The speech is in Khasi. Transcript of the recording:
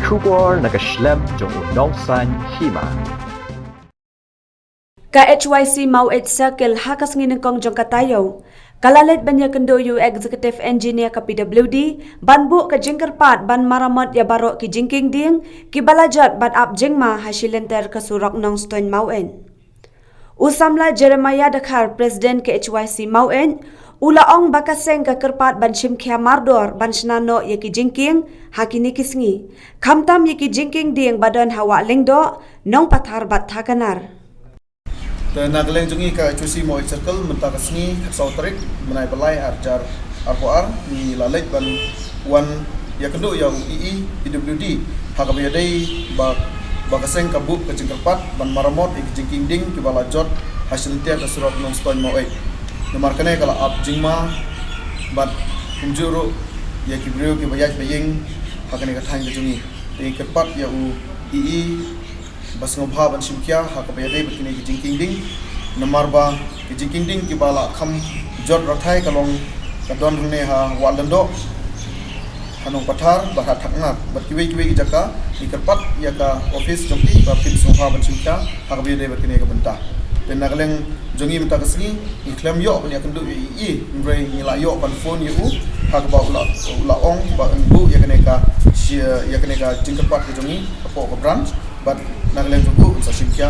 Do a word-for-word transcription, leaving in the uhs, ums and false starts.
Khubor na ka shlem jong u nongsan hima. Ka H Y C Maweit Circle ha ka sngi nyngkong jong ka taïew ka la leit ban ïakynduh ïa u Executive Engineer ka P W D ban buh ka jingkyrpad ban maramot ïa baroh ki jingkieng dieng kiba la jot bad ap jingma ha shilynter ka surok Nongstoiñ Maweit. U samla Jeremiah Dkhar, President ka H Y C Maweit, u la ong ba ka seng ka kyrpad ban shim khia mardor ban shna noh ïa ki jingkieng ha kine ki sngi, khamtam ïa ki jingkieng dieng ba don ha Wah Lyngdoh, Nongpathar bad Thakanar. Te na ka liang jong ngi ka H Y C Maweit Circle mynta ka sngi, khatsaw tarik bnai ba lai, arhajar arphew ar, ngi la leit ban wan ïakynduh ïa u E E P W D ha kaba ïadei ba, ba ka seng ka buh ka jingkyrpad ban maramot ïa ki jingkieng dieng kiba la jot ha shilynter ka surok Nongstoiñ Maweit. Namar kane ka la ap jingma bad kumjuh ruh ïa ki briew kiba ïaid ba ïeng ha kane ka thaiñ ka jong ngi. Te ngi kyrpad ïa u E E ba sngewbha ban shim khia ha kaba ïadei bad kine ki jingkieng dieng. Namar ba ki jingkieng dieng kiba la kham jot rathai ka long, ka don hangne ha Wah Lyngdoh, ha Nongpathar bad ha Thakanar bad kiwei kiwei ki jaka. Ngi kyrpad ïa ka office jong ki ba phin sngewbha ban shim khia ha kaba ïadei bad kine ka bynta. Te na ka liang jong ngi mynta ka sngi ngi khlem ïoh ban ïakynduh ïa u E E, hynrei ngi la ïoh ban phone ïa u ha kaba u la, u la ong ba un buh ïa kane ka, ïa kane ka jingkyrpad ka jong ngi hapoh ka branch. Bad na ka liang jong u un sa shim khia.